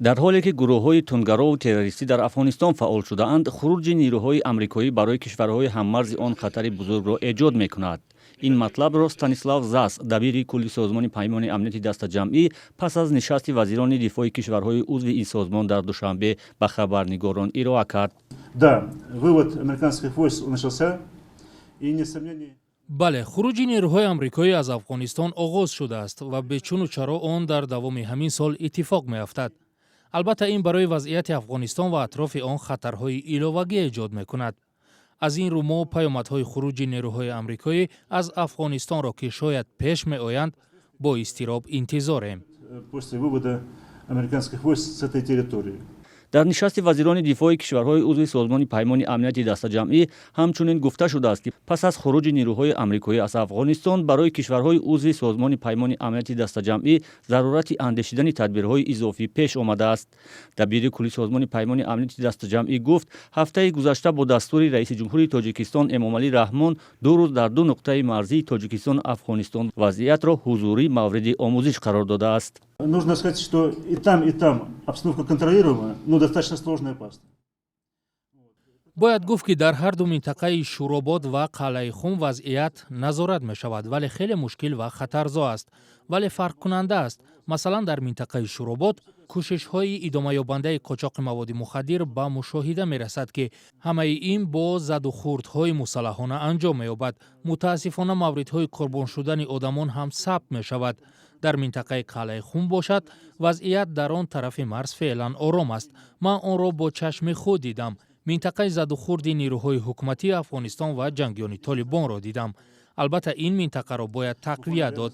Дар ҳоле ки гурӯҳҳои тундгарову террористӣ дар Афғонистон фаъол шудаанд, хуруҷи нирӯҳои амрикоӣ барои кишварҳои ҳаммарзи он хатари бузургро эҷод мекунад. Ин матлабро Станислав Зас, дабири кулли Созмони Паймони Амнияти Дастаҷамъӣ, пас аз нишасти вазирони дифои кишварҳои узви ин созмон дар Душанбе ба хабарнигорон ироа кард. Да, вывод американских войск начался и несомнение. Бале, хуруҷи нерӯҳои амрикоӣ аз Афғонистон оғоз шудааст ва бечуну чаро он дар давоми ҳамин сол иттифоқ меафтад. Албатта, ин барои вазъияти Афғонистон ва атрофи он хатарҳои иловагӣ эҷод мекунад. Аз ин рӯ мо паёмадҳои хуруҷи нерӯҳои амрикоӣ аз Афғонистонро, ки шояд пеш меоянд, бо изтироб интизорем. После вывода американских войск с этой территории. Дар нишасти вазирони дифои кишварҳои узви Созмони Паймони Амнияти Дастаҷамъӣ ҳамчунин гуфта шудааст, ки пас аз хуруҷи нирӯҳои амрикоӣ аз Афғонистон барои кишварҳои узви Созмони Паймони Амнияти Дастаҷамъӣ зарурати андешидани тадбирҳои изофӣ пеш омадааст. Дабири кулли Созмони Паймони Амнияти Дастаҷамъӣ гуфт, ҳафтаи гузашта бо дастури раиси ҷумҳури Тоҷикистон Эмомалӣ Раҳмон 2 рӯз дар ду нуқтаи марзии Тоҷикистону Афғонистон вазъиятро ҳузурӣ мавриди омӯзиш қарор додааст. Нужно сказать, что и там обстановка контролируемая, но достаточно сложная и опасная. Бояд гуфт, ки дар ҳар ду минтақаи Шӯробод ва Қалъаи Хум вазъият назорат мешавад, вале хеле мушкил ва хатарзо аст, вале фарқкунанда аст. Масалан, дар минтақаи Шӯробод кӯшишҳои идомаёбандаи қочоқи маводи мухаддир ба мушоҳида мерасад, ки ҳамаи ин бо задухӯрдҳои мусаллаҳона анҷом меёбад. Мутаассифона, мавридҳои қурбон шудани одамон ҳам сабт мешавад. Дар минтақаи Қалъаи Хум бошад, вазъият дар он тарафи марз феълан ором аст. Ман онро бо чашми худ дидам. Минтақаи задухӯрди нирӯҳои ҳукуматии Афғонистон ва ҷангиёни Толибонро дидам. Албатта, ин минтақаро бояд тақвият дод.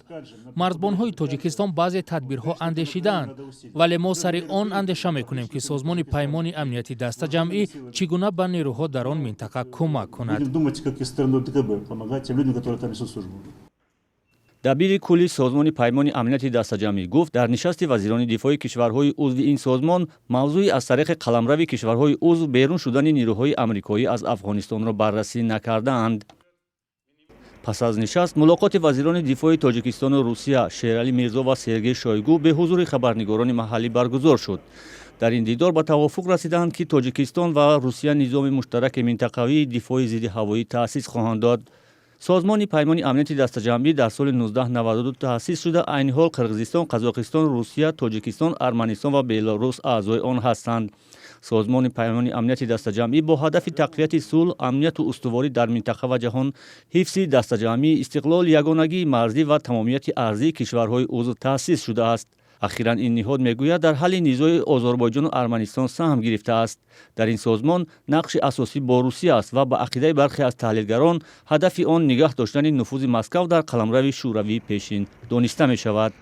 Марзбонҳои Тоҷикистон баъзе тадбирҳо андешидаанд, вале мо сари он андеша мекунем, ки Созмони Паймони Амнияти Дастаҷамъӣ чӣ гуна ба нерӯҳо дар он минтақа кӯмак кунад. Будем думать, как из стороны ОДКБ помогать тем людям, которые там несут службу. Дабири кулли Созмони Паймони Амнияти Дастаҷамъӣ гуфт, дар нишасти вазирони дифои кишварҳои узви ин созмон мавзӯи аз тариқи қаламрави кишварҳои узв берун шудани нирӯҳои амрикоӣ аз Афғонистонро баррасӣ накардаанд. Пас аз нишаст мулоқоти вазирони дифои Тоҷикистону Русия, Шералӣ Мирзо ва Сергей Шойгу, беҳузури хабарнигорони маҳаллӣ баргузор шуд. Дар ин дидор ба тавофуқ расиданд, ки Тоҷикистон ва Русия низоми муштараки минтақавии дифои зидди ҳавоӣ таъсис хоҳанд дод. Созмони Паймони Амнияти Дастаҷамъӣ дар соли 1992 таъсис шуда, айни ҳол Қирғизистон, Қазоқистон, Русия, Тоҷикистон, Арманистон ва Беларус аъзои он ҳастанд. Созмони Паймони Амнияти Дастаҷамъӣ бо ҳадафи тақвияти сулҳ, амнияту устуворӣ дар минтақа ва ҷаҳон, ҳифзи дастаҷамъии истиқлол, ягонагии марзӣ ва тамомияти арзии кишварҳои узв таъсис шудааст. Ахиран ин ниҳод, мегӯяд, дар ҳалли низои Озарбойҷону Арманистон саҳм гирифтааст. Дар ин созмон нақши асосӣ бо Русия аст ва ба ақидаи бархе аз таҳлилгарон, ҳадафи он нигаҳ доштани нуфузи Москав дар қаламрави Шӯравии пешин дониста мешавад.